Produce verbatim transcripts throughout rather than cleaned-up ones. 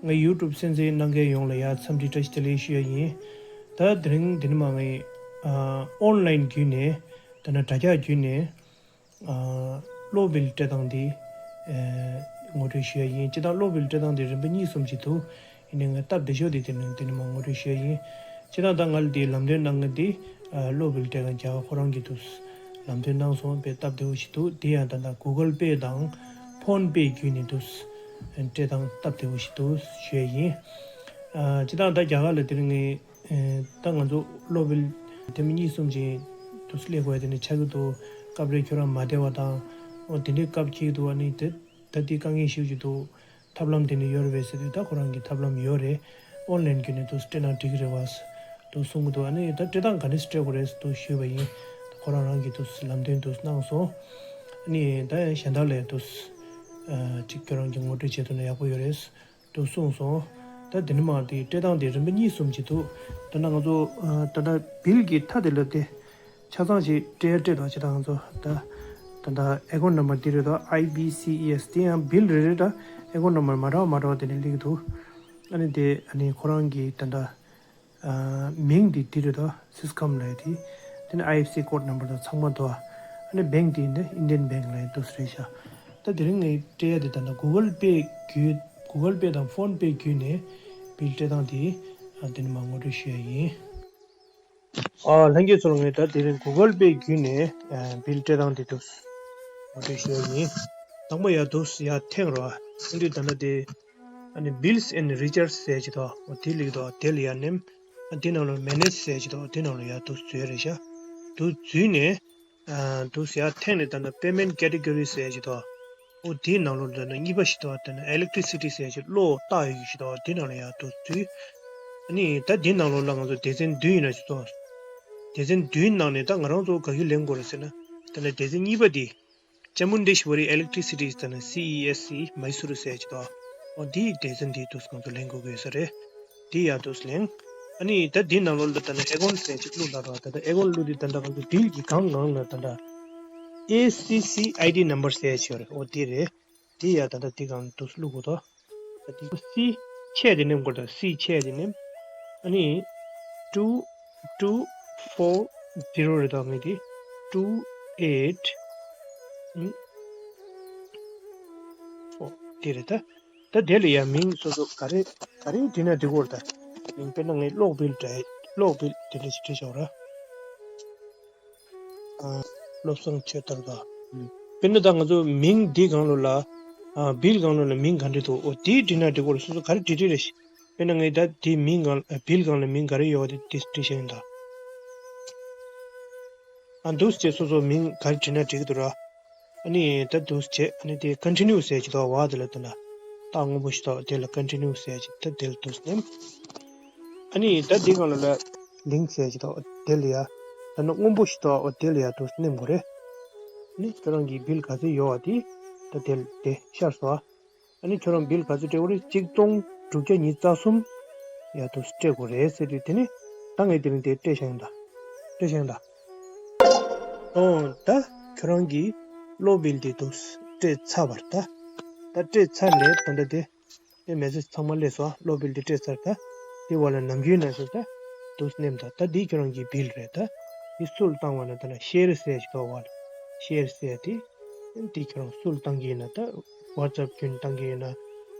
ངའི་ཡུ་ཊུབ་གསན་གཟིགས་གནང་མཁན་ཡོངས་ལ་ཡ་འཚམས་འདྲི་བཀྲ་ཤིས་བདེ་ལེགས་ཞུ་ཡ་ཡིན། ད་དེ་རིང་འདི་ནས་མ་ངས་ཨ་ཨོན་ལན་བརྒྱུད་ནས་ད་ནི་དྲ་རྒྱ་བརྒྱུད་ནས་ཨ་གློག་བིལ་སྤྲད་སྟངས་འདི་ཨ་ངོ་སྤྲོད་ཞུ་ཡ་ཡིན། སྤྱིར་བཏང་གློག་བིལ་སྤྲད་སྟངས་འདི་རིམ་པ་གཉིས་གསུམ་ཅིག་འདུག་ཡིན་ནའི་ངས་སྟབས་བདེ་ཤོས་དེ་དེ་ནི་འདི་ནས་མ་ངོ་སྤྲོད་ཞུ་ཡ་ཡིན། སྤྱིར་བཏང་ད་ང་ལ་འདི་ལམ་སྟོན་གནང་མཁན་འདི་ཨ་གློག་བིལ་སྤྲད་མཁན་རྒྱ་གར་ཁོ་རང་གིས་འདུག་ལམ་སྟོན་གནང་སོང་། དཔེ་སྟབས་བདེ་བོ་ཞིག་འདུག་དེ་ཡང་ད་ལྟ་གུ་གལ་པེ་དང་ཕོན་པེ་བརྒྱུད་ནས་འདུག་སྤྲད་སྟངས་སྟབས་བདེ་བོ་ཞིག་འདུག་ཞུ་ཡ་ཡིན། ཨ་སྤྱིར་བཏང་ད་རྒྱ་གར་ལ་དེ་རིང་ངས་ཨ་ད་ང་ཚོ་གློག་བིལ་ཐེངས་མ་གཉིས་གསུམ་ཅིག་འདུག་སླེབས་དགོས་ཡ་དེ་ནི་ཆགས་ཀྱི་འདུག་སྐབས་རེ་ཁྱོད་རང་མ་བདེ་བ་དང་། འོ་དེ་འདྲའི་སྐབས་འཁེལ་གྱི་འདུག་ཨ་ནི་དེ་ད་དེ་དཀའ་ངལ་ཞེ་པོ་ཅིག་འདུག་ཐབས་ལམ་དེ་འདྲ་ཡོད་རེད་པས་ཟེར་དུས། ད་ཁོ་རང་གི་ཐབས་ལམ་ཡོད་རེད། ཨོན་ལན་བརྒྱུད་ནས་འདུག་སྤྲད་ན་འགྲིག་གི་རེད་བ་འདུག་གསུང་གི་འདུག་ཨ་ནི་ད་སྤྲད་སྟངས་ག་འདྲས་སྤྲད་དགོས་རེད་འདུག་ཞུས་པ་ཡིན། ཁོ་རང་རང་གིས་འདུག་ལམ་སྟོན་འདུག་གནང་སོང་། ཨ་ནི་ད་གཞན་དག་ལ་འདུག་ཨ་ཅིག་ཁྱོད་རང་གིས་ངོ་སྤྲོད་བྱེད་ཐུབ་ན་ཡག་པོ་ཡོད་རེད་འདུག་གསུངས་སོང་། ད་དེ་ནས་མ་དེ་སྤྲད་སྟངས་དེ་རིམ་པ་གཉིས་གསུམ་ཅིག་འདུག་ད་ལྟ་ང་ཚོ་ཨ་ད་ལྟ་བིལ་གྱི་མཐའ་དེ་ལབ་སྟེ། ཆ་ཚང་ཞིག་སྤྲད་སྤྲད་དང་། ཇི་ལྟར་ང་ཚོ་ད་ད་ལྟ་ཨེ་ཀོན་ནམ་བར་འདི་རེད་དོ། ཨའི་བི་སི་ཨི་ཨེས། དེ་ཡང་བིལ་རེ་རེ་ད་ཨེ་ཀོན་ནམ་བར་མ་འདྲ་བ་མ་འདྲ་བ་དེ་ནས་སླེབས་ཀྱི་འདུག་ཨ་ནི་དེ་ཨ་ནི་ཁོ་རང་གི་ད་ལྟ་ཨ་མིང་འདི་འདི་རེད་དོ། སིས་ཁམ་ལབ་ཡ་དེ། དེ་ནས་ཨའི་ཨེཕ་སི་ཀོཌ་ནམ་བར་དང་ཚང་མ་འདུག་ཨ་ནི་བེང་ཀི་དེ་འདི་ཨིན་ཌི་ཡན་བེང་ཀི་ལབ་ཡ་འདུག་སེ་རེད་ཤག་ད་དེ་རིང་ངས་སྤྲད་ཡ་དེ་ད་ལྟ་གུ་གལ་པེ་བརྒྱུད། གུ་གལ་པེ་དང་ཕོན་པེ་བརྒྱུད་ནས་བིལ་སྤྲད་སྟངས་དེ་ཨ་དེ་ནས་མ་ངོ་སྤྲོད་ཞུ་ཡ་ཡིན། ཨ་ལྷན་རྒྱས་ཚོར་ངས་ད་དེ་རིང་གུ་གལ་པེ་བརྒྱུད་ནས་ཨ་བིལ་སྤྲད་སྟངས་དེ་འདུག་ངོ་སྤྲོད་ཞུ་ཡ་ཡིན། དང་པོ་ཡར་འདུག་ཡར་འཐེན་རོགས། འཐེན་དུས་ད་ལྟ་དེ་ཨ་ནི་བིལ་ཨེན་རི་ཅར་ཇི་ཟེར་གྱི་འདུག་འོ་དེ་སླེབས་འདུག་དེ་ལ་ཡར་ནེམ། ཨ་དེ་ནང་ལ་མེ་ནེ་ཇི་ཟེར་གྱི་འདུག་དེ་ནང་ལ་ཡར་འདུག་འཛུལ་རེད་ཤག་འདུག་འཛུལ་ནས། ཨ་འདུག་ཡར་འཐེན་ནས་ད་ལྟ་པེ་མེན་ཊི་ཀེ་ཊི་གོ་རི་ཟེར་གྱི་འདུག་འོ་དེའི་ནང་ལོགས་ལ་ད་ལྟ་གཉིས་པ་ཞིག་འདུག་ད་ལྟ་ཨི་ལེག་ཊི་སི་ཊི་ཟེར་གྱི་གློག་བཏགས་ཡོད་ཀྱི་ཞིག་འདུག་དེ་ནང་ལ་ཡར་འདུག་འཛུལ། ཨ་ནི་ད་དེའི་ནང་ལོགས་ལ་ང་ཚོ་སྡེ་ཚན་བདུན་ཡིན་ན་ཞིག་འདུག་སྡེ་ཚན་བདུན་ནང་ནས་ད་ང་རང་ཚོ་ག་གི་ལེན་དགོས་རེད་ཟེར་ན། ད་ལྟ་སྡེ་ཚན་གཉིས་པ་དེ་ཅ་མུན་ཌེ་ཤི་ཝ་རི་ཨི་ལེག་ཊི་སི་ཊི་ཟེར་ན་སི་ཨི་ཨེས་སི་མའི་སུར་ཟེར་གྱི་འདུག་འོ་དེའི་སྡེ་ཚན་དེའི་འདུག་ང་ཚོ་ལེན་དགོས་ཀྱི་ཡོད་ས་རེད། དེ་ཡར་འདུག་ལེན། ཨ་ནི་ད་དེའི་ནང་ལོགས་ལ་ད་ནི་ཨེ་ཀོན་ཟེར་ཅིག་བླུགས་ལ་རོགས། ད་ལྟ་ཨེ་ཀོན་བླུགས་དུས་ད་ལྟ་ང་ཚོ་བིལ་གྱི་སྒང་ནང་ལ་ད་ལྟ་ཨེ་སི་སི་ཨའི་ཌི་ནམ་བར་ཟེར་ཅིག་ཡོད་རེད། འོ་དེ་རེད། དེ་ཡར་ད་ལྟ་དེ་སྒང་འདུག་བླུགས་དགོས་དོ། ད་དེ་སི་ཆད་དེ་ནེམ་དགོས་དོ། སི་ཆད་དེ་ནེམ། ཨ་ནི་two two four zero རེད་དོ། ངས་དེ་two eight four དེ་རེད་ད། ད་དེ་ལ་ཡང་མིང་སོ་སོ་ག་རེ་ག་རེ་བྲིས་ན་འགྲིག་གི་རེད་ད། མིང་དཔེར་ན་ངས་གློག་བིལ་འདྲ། གློག་བིལ་དེ་འདྲ་ཞིག་བྲིས་ཆོག་ར། ཨ་བློ་བཟང་ཆོས་དར་དང་། དཔེར་ན་ད་ང་ཚོ་མིང་འདི་སྒང་ལོགས་ལ། ཨ་བིལ་སྒང་ལོགས་ལ་མིང་ག་འདྲ་འདུག་འོ་དེ་བྲིས་ན་འགྲིག་གི་རེད། སོ་སོ་ག་རེ་བྲིས་བྲིས་རེད། དཔེར་ན་ངས་ད་དེ་མིང་སྒང་ཨ་བིལ་སྒང་ལ་མིང་ག་རེ་ཡོད་པ་དེ་དེ་བྲིས་བཞག་ཡིན་ད། ཨ་འདུག་སེ་སོ་སོ་མིང་ག་རེ་བྲིས་ན་འགྲིག་གི་འདུག་ར། ཨ་ནི་ད་འདུག་སེ་བྱས། ཨ་ནི་དེ་ཀོན་ཊི་ནིའུ་ཟེར་གྱི་འདུག་བ། དེ་ལ་ལྟ་ན་རྟགས་སྔོན་པོ་ཞིག་འདུག་དེ་ལ་ཀོན་ཊི་ནིའུ་ཟེར་གྱི་འདུག་དེ་ལ་འདུག་སེ་ནེམ། ཨ་ནི་ད་འདི་སྒང་ལ་ལ་ལིང་ཀི་ཟེར་གྱི་འདུག་དེ་ལ་ཡ་ད་ནི་སྔོན་པོ་ཞིག་འདུག་འོ་དེ་ལ་ཡ་འདུག་སེ་ནེམ་དགོས་རེད། ཨ་ནི་ཁྱོད་རང་གི་བིལ་ག་ཚོད་ཡོད་པ་དེ་ད་དེ་ལ་དེ་ཤར་སོང་། ཨ་ནི་ཁྱོད་རང་བིལ་ག་ཚོད་སྤྲད་དགོས་རེད། ཆིག་སྟོང་དྲུག་བརྒྱ་ཉི་ཤུ་རྩ་གསུམ་ཡར་འདུག་སེ་སྤྲད་དགོས་རེད་ཟེར་དུས། དེ་ནི་ད་ངས་དེ་རིང་དེ་སྤྲད་བཞག་ཡིན་ད། སྤྲད་བཞག་ཡིན་ད། ཨོ་ད་ཁྱོད་རང་གི་གློག་བིལ་དེ་འདུག་སེ་སྤྲད་ཚར་བ་རེད་ད། ད་སྤྲད་ཚར་ནས་ད་ལྟ་དེ་དེ་མེ་སེ་ཇི་ཚང་མ་སླེབས་སོང་། གློག་བིལ་དེ་སྤྲད་ཚར་ད། དེ་བར་ལ་ནམ་རྒྱུན་ན་ཞིག་ད་འདུག་སེ་ནེམ་ད། ད་འདི་ཁྱོད་རང་གི་བིལ་རེད་ད། འདི་སུ་ལ་བཏང་བ་ན་ད་ན་ཤེར་ཟེར་ཞིག་འདུག་བ། ཤེར་ཟེར་དེ། འདི་ཁྱོད་རང་སུ་ལ་བཏང་གི་ཡིན་ན། ད་ཝ་ཊི་སི་ཨེབ་བརྒྱུད་ནས་བཏང་གི་ཡོད་ན།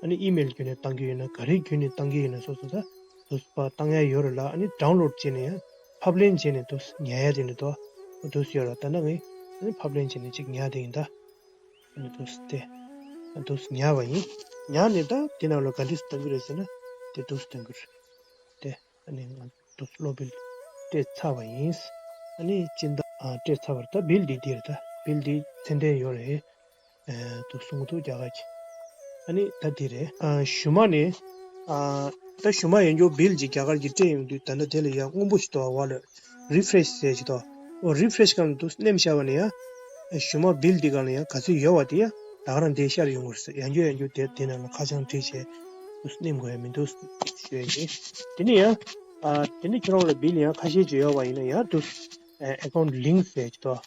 ཨ་ནི་ཨི་མེལ་བརྒྱུད་ནས་བཏང་གི་ཡོད་ན། ག་རེ་བརྒྱུད་ནས་བཏང་གི་ཡོད་ན། སོ་སོ་ད་འདུག་སེ་ཕར་བཏང་ཡ་ཡོད་རེད་ལ། ཨ་ནི་ཌའུན་ལོཌ་བྱས་ནས་ཡང་ཕབ་ལེན་བྱས་ནས་འདུག་སེ་ཉར་ཡ་དེ་འདྲ་འདུག་འདུག་སེ་ཡོད་ར། ད་ནི་ངས་ཨ་ནི་ཕབ་ལེན་བྱས་ནས་ཅིག་ཉར་བསྡད་ཡིན་ད། ཨ་ནི་འདུག་སེ་དེ་འདུག་སེ་ཉར་བ་ཡིན། ཉར་ནས་ད་དེ་ནང་ལ་ག་འདྲ་སེ་གཏོང་གི་རེད་ཟེར་ན། དེ་འདུག་སེ་གཏོང་གི་རེད། དེ་ཨ་ནི་ང་འདུག་སེ་གློག་བིལ་སྤྲད་ཚར་བ་ཡིན། ཨ་ནི་སྤྱི་ཟླ་ཨ་སྤྲད་ཚར་བ་རེད། ད་བིལ་འདི་འདི་རེད། ད་བིལ་འདི་ཚད་ལྡན་ཡོད་རེད། ཨ་འདུག་སེ་གསུང་གི་འདུག་རྒྱ་གར་གྱི། ཨ་ནི་ད་འདི་རེད། ཨ་གཞུག་མ་ནས་ཨ་ད་གཞུག་མ་ཡང་བསྐྱར་བིལ་ཅིག་རྒྱ་གར་གྱིས་སྤྲད་ཡོང་དུས། ད་ནི་དེ་ལ་ཡང་སྔོན་པོ་ཞིག་འདུག་བ། ལ་རི་ཕི་རེ་ཤི་ཟེར་ཞིག་འདུག་འོ་རི་ཕི་རེ་ཤི་སྒང་ལ་འདུག་སེ་ནེམ་བཞག་པ་ནས་ཡང་གཞུག་མ་བིལ་འདི་སྒང་ལ་ཡང་ག་ཚོད་ཡོད་པ་དེ་ཡང་ད་ག་རང་དེ་ཤར་ཡོང་གི་རེད་ཟེར། ཡང་བསྐྱར་ཡང་བསྐྱར་དེ་དེ་ནང་ལ་ཁ་བྱང་བྲིས་བྱས་འདུག་སེ་ནེམ་དགོས་ཡ་མི་འདུག་ཞུ་ཡ་ཡིན། དེ་ནས་ཡང་ཨ་དེ་ནས་ཁྱོད་རང་ལ་བིལ་ཡང་ཁ་ཤས་ཅིག་ཡོད་པ་ཡིན་ན་ཡང་འདུག་སེ་ཨེ་ཀའུན་ཊི་ལིང་ཀི་ཟེར་ཞིག་འདུག་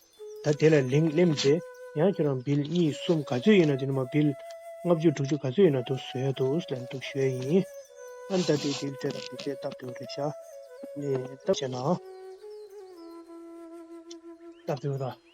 ད་དེ་ལ་ལིང་ཀི་ནེམ་བྱས། ཡང་ཁྱོད་རང་བིལ་གཉིས་གསུམ་ག་ཚོད་ཡིན་ན་དེ་ནས་མར་བིལ་ ལྔ་བཅུ་དྲུག་ཅུ་ག་ཚོད་ཡིན་ན་འདུག་བཟོས་འདུག་ལན་འདུག་ཞུ་ཡ་ཡིན། ཨ་ནི་ད་དེ་དེ་ཚེ་དང་དེ་ཚེ་སྟབས་བདེ་བོ་རེད་ཤག་ནས་སྟབས་བྱས་ན། སྟབས་བདེ་བོ་ར།